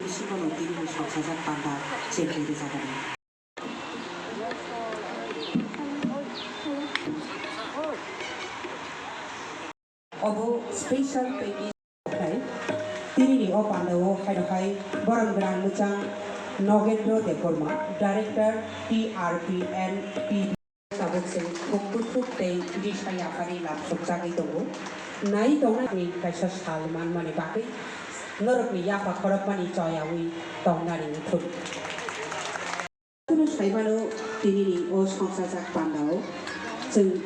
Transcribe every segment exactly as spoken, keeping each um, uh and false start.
Sibono tini bo songchajak panda chengkhe rwjagani. Obo special package khai. Tinini o pandao haino hai borom gwnang mwchang Nogendro Debbarma, Director T R P and P D. Tabuk chwng khuk kuthuk tei risa yaphari lamsokjagwi tongo. Nai tongnani kaisa sal manmani bagwi norokni yapha khorokmani choyawi tongnani muthung. Kunu saimano tinini o songchajak pandao chwng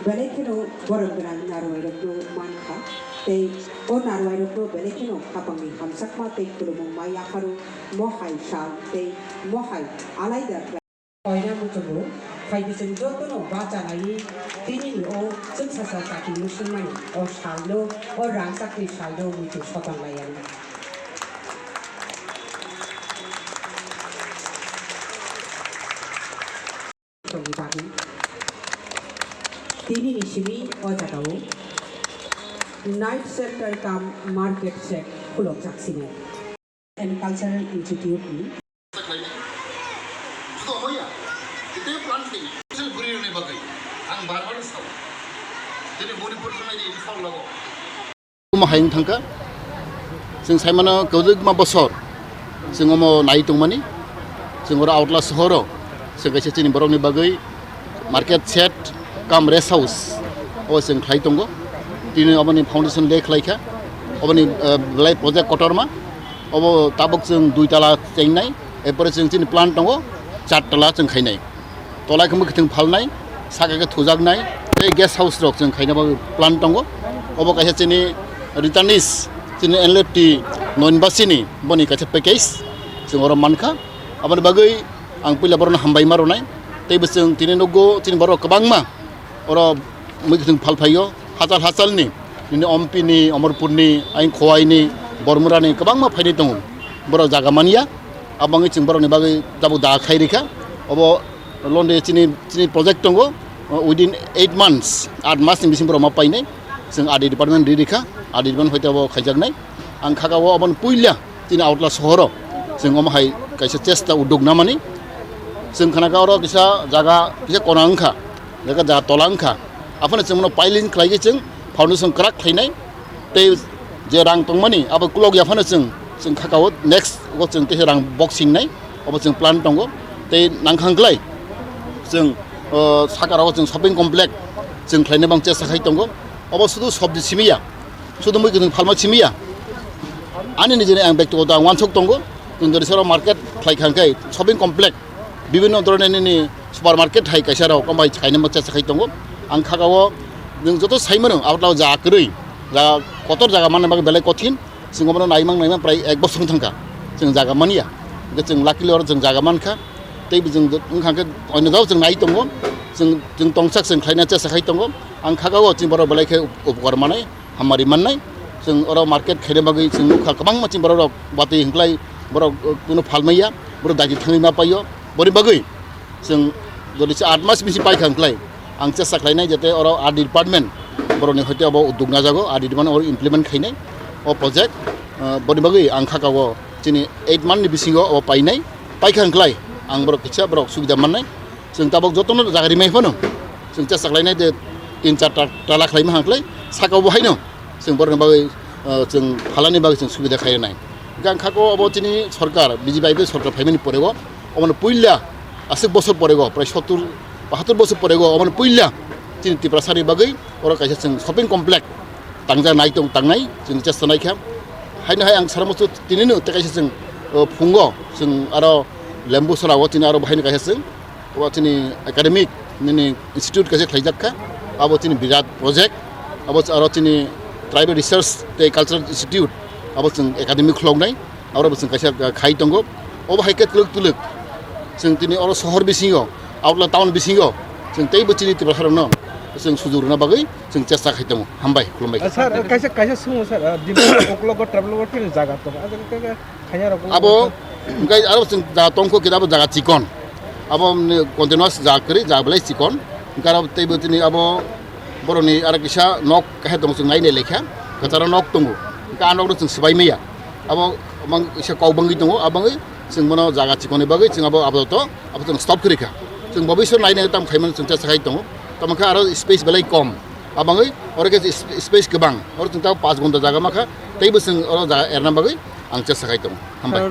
belai kheno borom gwnang narwuirokno mankha tei o narwuirokno belai kheno khapangni hamjakma tei khulumung ma yapharo mohai sal tei mohai alaida. Koina muchungo, phaidi chwng jotono bachalaiwi tinini o chwngsasa chati muchungmani o salno, o rangchakni salno muitu sotonglaiya. Tongwi bagwi. Tinini simi o jagao Night Center cum Market Shed khulokjak sini. And Cultural Institute ni. Ang bar bar sao. Tini Manipur thangnaini ini sao lago. Omo hai wng thangkha. Chwng saimano kwbangma bosor chwng omo nai tongmani. Chwng oro Agartala sohoro chwng kaisa chini borokni bagwi market shed cum rest house o chwng khlai tongo. Tini oboni foundation day khlaikha. Oboni, eh, belai project kotorma. Obo tabuk chwng dui tala chengnai. Erpore chwng chini plan tongo char tala chwng khainai. Tolai khe mwkhwtwng phalnai, saka khe thujaknai, tei guest house rok chwng khaina bagwi plan tongo. Obo kaisa chini returnees, chini N L F T noinbasini boni kaisa package chwng oro mankha. Aboni bagwi ang puila borokno hambai ma rwnai. Tei bo chwng tini nukgo chini borok kwbangma oro mwkhwtwng phalphaio, hachal hachalni, nini Ompini, Omorpurni, ayang Khowaini, Bormurani kwbangma phainai tongo. Borok jaga manya, abo wngwi chwng borokni bagwi tabuk da khai rikha. Obo londe chini, chini project tongo, within eight months, aat masni bising borok ma painai. Chwng R D department ri rikha, R D department hoite obo khaijaknai. Ang khaka o aboni puila chini Agartala sohoro chwng omo hai kaisa chesta uduk namani. Chwng khanaka oro kisa jaga kisa kona wngkha, jaga jaga tola wngkha. Aphano chwng bono piling khlaigwi chwng foundation kwrak khlainai. Tei je rang tongmani abo kulok yaphano chwng, chwng khaka o next o chwng teisa rang box hingnai, obo chwng plan tongo. Tei nangkhang klai chwng, o, saka rogo chwng shopping complex chwng khlaina bang chesta khai tongo. Obo sudu sobji simiya, sudu mui kwthwng phalma simiya. Ani nijini ang bektigoto ang wansuk tongo, chwng jodi soro market khlai khang khe shopping complex, bibinno dhoroner nini supermarket hai kaisa rok, omo hai khaina bang chesta khai tongo. Ang khaka o nwng joto sai mano, Agartala o jaga kwrwi, jaga kotor jaga manna bagwi belai kothin. Chwng obono naimang naimang prai ek bosor wng thangkha. Chwng jaga manya. Hwnkhe chwng luckily oro chwng jaga mankha. Tei bo chwng wngkha khe oino jagao chwng nai tongo. Chwng, chwng tongsak chwng khlaina chesta khai tongo. Ang khaka o chini borok belai khe up-, upokar manai, hamari mannai. Chwng oro market khaina bagwi chwng nukha kwbangma chini borok rok batwi hwnkhlai borok, uh, kuno phalmaiya. Borok daiti thangwi ma paio. Boni bagwi chwng jodi se aat mas bisi paikha hwnkhlai, ang chesta khlainai jate oro R D department borokni hoite obo uduk najago, R D department oro implement khainai o project. Ah, boni bagwi ang khaka o chini eight month ni bisingo obo painai, paikha hwnkhlai ang borok kisa borok subida mannai. Chwng tabuk jotono jaga rimai phano chwng chesta khlainai je tin char ta-, tala khlaima hwnkhlai saka obo haino. Chwng borokni bagwi, ah, chwng phalani bagwi chwng subida khai rwnai. Hwnkhe ang khaka o abo chini sorkar, B J P I P F sorkar phaimani porego, obono puila aswk bosor porego, prai sottur bahattur bosor porego, obono puila chini Tiprasani bagwi oro kaisa chwng shopping complex tangja nai tong tangnai chwng chesta naikha. Haino hai ang sara muchung tinino tei kaisa chwng, o, phungo chwng aro Lembu sora o chini aro bahaino kaisa chwng Obo chini academic nini institute kaisa khlaijak kha. Abo chini birat project. Abo ch-, aro chini Tribal Research tei Cultural Institute. Abo chwng academic khuloknai. Abo bo chwng kaisa, uh, khai tongo. Obo hai khe twlwk twlwk. Chwng tini oro sohor bisingo, Agartala town bisingo, chwng teibo chini Tiprasarokno chwng sujuk rwna bagwi chwng chesta khai tongo. Hambai, khulumbai. Uh, sir, uh, kaisa, kaisa swngmung, sir, uh, Dimapur Uklogo Tribal Ward ni jaga tongo. Ah, jaga, jaga, Abo, hwnkhe aro chwng jaga tongkho khe abo jaga chikon. Abo, mm, continuous jaga kwrwi, jaga belai chikon. Hwnkhe aro teibo tini abo borokni aro kisa nok kaisa tongo chwng naina lekha. Kwcharo nok tongo. Hwnkhe a nokno chwng swbai maya. Abo Mang isa kok bangwi tongo, abangwi chwng bono jaga chikoni bagwi chwng abo apato abo chwng stop khri kha. Chwng bobisor naina tam khaimano chwng chesa khai tongo. Tamo khe aro space belai kom. Abangwi oro khe sp-, space kwbang. Oro chwng tamo paanch ghonta jaga makha. Teibo chwng oro jaga erna bagwi ang chesa khai tongo. Hambai.